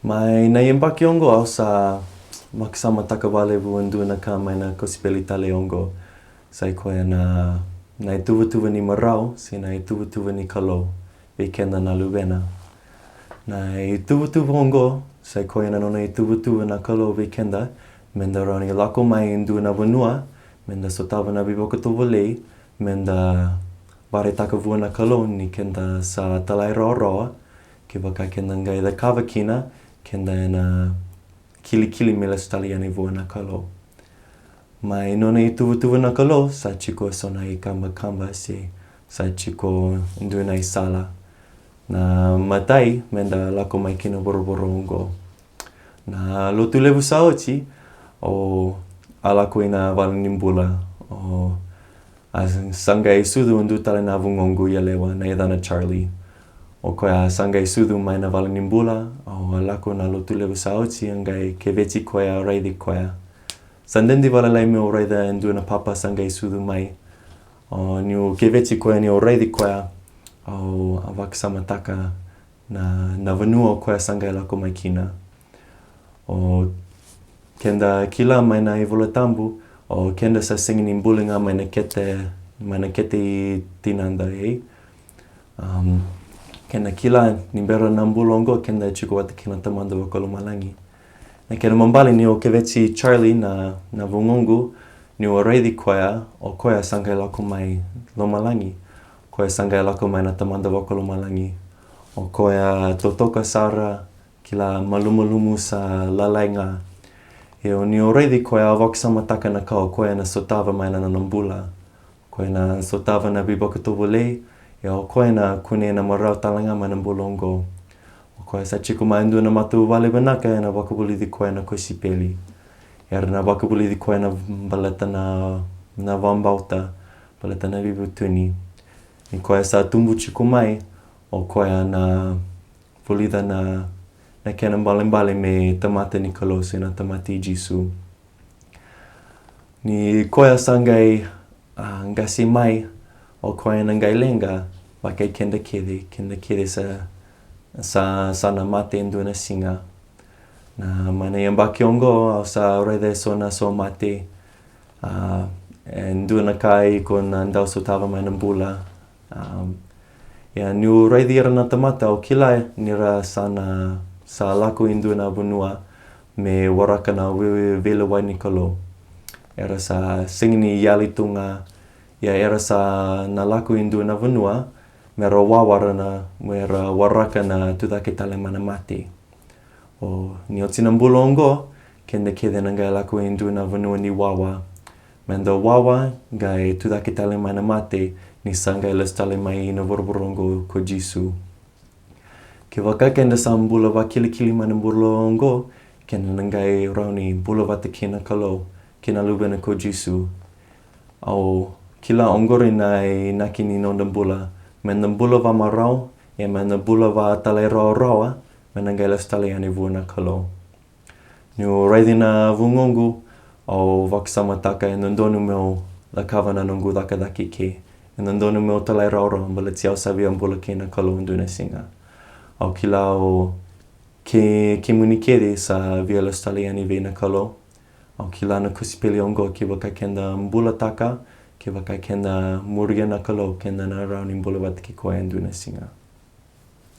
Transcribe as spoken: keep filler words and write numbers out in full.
Mai na yabaki oqo au sa vakasamataka vakalevu e dua na ka mai na kosipeli talei oqo. Sa i koya na, na ituvatuva ni marau, se na ituvatuva ni Kalou vei keda na luvena. Na ituvatuva oqo, sa i koya na nona ituvatuva na Kalou vei keda, meda rawa ni lako mai e dua na vanua, meda sotava na veivakatovolei, meda varaitaka vua na Kalou ni keda sa talairawarawa, kevaka keda qai cakava kina, keda na kilikili me lesu tale yani vua na Kalou. Mai nona ituvatuva na Kalou, sa tiko eso na ikabakaba se sa tiko dua na isala. Na matai, meda lako mai kina vuravura oqo. Na lotu levu sa oti, o a lako ina vale ni bula, o a sa qai sucu dua tale na vugoqu yalewa na yacana Charlie. O koya a sa qai sucu mai na vale ni bula, o a lako na lotu levu sa oti, a qai keveti koya, raici koya. Sa dede vakalailai meu raica e dua na papa sa qai sucu mai. O niu keveti koya, niu raici koya, o a vakasamataka na, na vanua o koya sa qai lako mai kina. O keda kila mai na iVola Tabu, o keda sa sega ni buli ga mai na kete, mai na kete i tinada, ei. Um, keda kila ni bera na bula oqo, keda tiko vata kei na Tamada Vakalomalagi. Na kena ibalebale niu keveti Charlie na, na vugoqu, niu raici koya, o koya sa qai lako mai lomalagi. Koya sa qai lako mai na Tamada Vakalomalagi. O koya totoka sara, kila malumalumu sa lalai ga. Ia niu raici koya, au vakasamataka na ka o koya na sotava mai na nona bula. Koya na sotava na veivakatovolei, ia o koya na kunea na marau tale ga mai na bula oqo. O koya sa tiko mai e dua na matavuvale vinaka, ena vakavulici koya na kosipeli. Era na vakavulici koya na baleta na, na vakabauta, baleta na veivutuni. Ni koya sa tubu tiko mai, o koya na vulica na, na kena ibalebale me tamata ni Kalou se na tamata i Jisu. Ni koya sa qai, a, qase mai, o koya na qai leqa, vaka i keda kece, keda kece sa, sa, sa na mate e dua na siga. Na, mai na yabaki oqo, au sa raica eso na so mate, a, e dua na ka iko na dau sotava mai na bula. Um, ia niu raici ira na tamata, au kila ni ra sa na, sa lako i dua na vanua me waraka na vei, veilewai ni Kalou. Era sa sega ni yali tu ga, ia era sa na lako i dua na vanua me ra wawa, ra na, me ra waraka na tucake tale mai na mate. O, ni oti na bula oqo, keda kece na qai lako i dua na vanua ni wawa. Meda wawa, qai tucake tale mai na mate, ni sa qai lesu tale mai ina vuravura oqo ko Jisu. Kevaka keda sa bula vakilikili mai na bula oqo, keda na qai rawa ni bula vata kei na Kalou, kei na Luvena ko Jisu. Au kila oqori na inaki ni noda bula, meda bula vamarau, ia meda bula vatalairawarawa, meda qai lesu tale yani vua na Kalou. Niu raici na vugoqu, au vakasamataka e dodonu meu cakava na noqu cakacaka eke. E dodonu meu talairawarawa, baleta au sa via bula kei na Kalou e dua na siga. Au kila o ke, kemuni kece sa via lesu tale yani vei na Kalou. Au kila na kosipeli oqo, kevaka keda bulataka, kevaka keda muria na Kalou, keda na rawa ni bula vata kei koya e dua na siga.